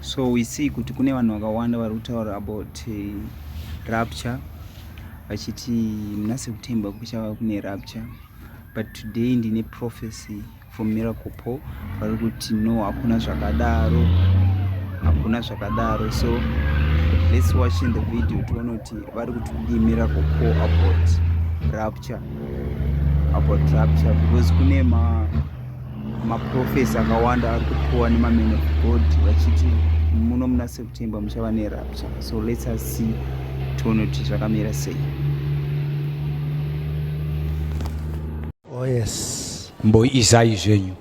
So we see kuti kune vanhu vakawanda vari kutaura about eh, rapture vachiti muna September kuchava kune rapture but today ndine prophecy from Miracle Paul vari kuti no hakuna zvakadaro hakuna zvakadaro so let's watch in the video tione kuti vari kuti kudii Miracle Paul about rapture about rapture because kune ma maprofesi akawanda ari kupuwa nemaman of god vachiti muno muna september muchava nerapture so let's us see tione kuti zvakamira sei oh yes mboisai zvenyu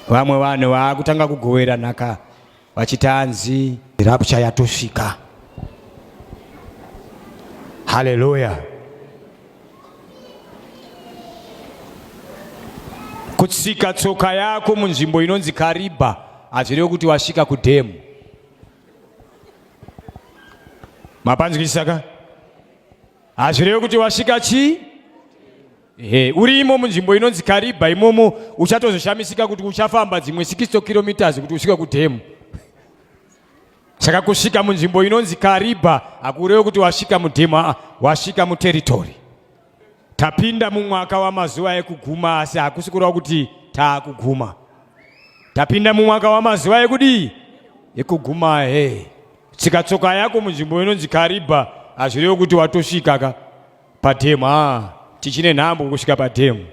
vamwe vanhu vaakutanga kugovera nhaka vachiti hanzi rapture yatosvika haleluya Kutsika tsoka yako munzvimbo inonzi Kariba hazvirevi kuti wasvika kudhemu. Mapanzwisisa ka? Hazvirevi kuti wasvika chii? Ehe, urimo munzvimbo inonzi Kariba imomo uchatozoshamisika kuti uchafamba dzimwe 60 kilometers kuti usvike kudhemu. Saka kusvika munzvimbo inonzi Kariba hakurevi kuti wasvika mudhemu, aa, wasvika muteritori. Tapinda mumwaka wamazuva ekuguma asi hakusi kureva kuti taakuguma. Tapinda mumwaka wamazuva ekudii? Ekuguma he. Tsika tsoka yako munzvimbo inonzi Kariba hazvirevi kuti watosvika ka padhemu. Aa, tichine nhambo kusvika padhemu.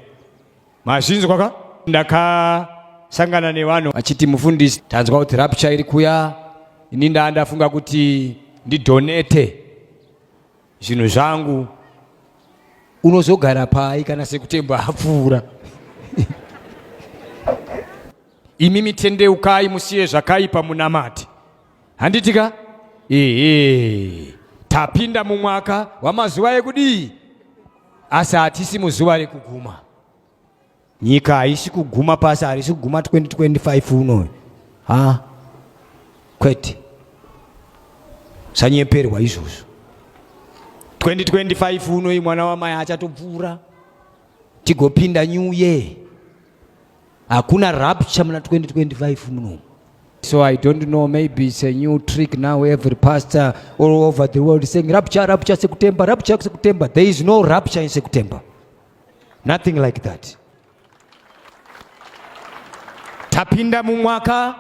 Mazvinzwa ka? Ndakasangana nevanhu vachiti mufundisi, tanzwa kuti rapture iri kuya, ini ndandafunga kuti ndidonate zvinhu zvangu unozogara pai kana sekutemba apfuura imi mitendeukai musiye zvakaipa munamate handiti ka ehe tapinda mumwaka wamazuva ekudii asi hatisi muzuva rekuguma Nyika haisi kuguma pasi, harisi kuguma 2025 uno. Ha? Kwete. Usanyeperwa izvozvo. 2025 uno mwana wamai achatopfuura. Tigopinda new year. Hakuna rapture muna 2025 muno. So I don't know, maybe it's a new trick now. Every pastor all over the world saying rapture, rapture, September, rapture, September. There is no rapture in September. Nothing like that. Tapinda mumwaka,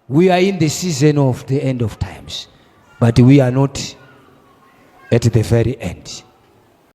we are in the season of the end of times, but we are not at the very end.